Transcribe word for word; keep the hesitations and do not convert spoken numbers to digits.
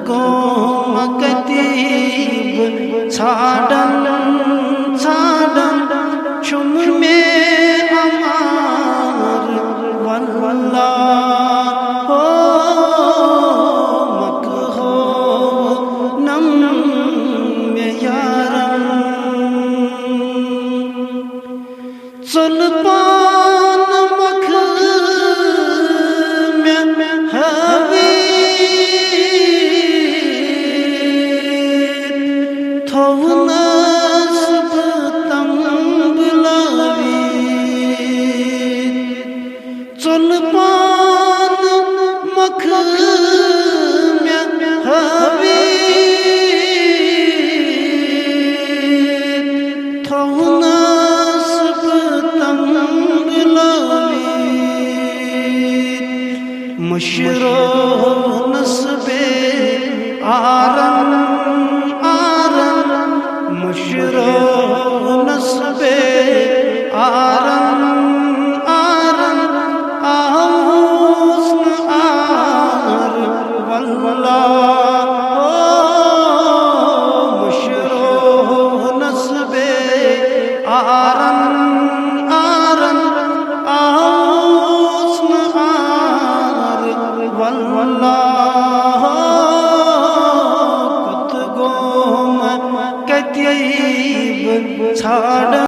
قوم کتیب ژھانڈن، ژھانڈن چھُم مےٚ امار۔ واللہ ہو مکہ ہو نم مےٚ یارن۔ ژوٚل پان مکھ مےٚ ہٲوِتھ، تھوٚونَس بہٕ تَمبہٕ لٲوِتھ۔ ژوٚل پان مکھ مےٚ ہٲوِتھ، تھوٚونَس بہٕ تَمبہٕ لٲوِتھ۔ مٔشرونَس بیٚیہِ آرن، آرن، مٔشرونَس بیٚیہِ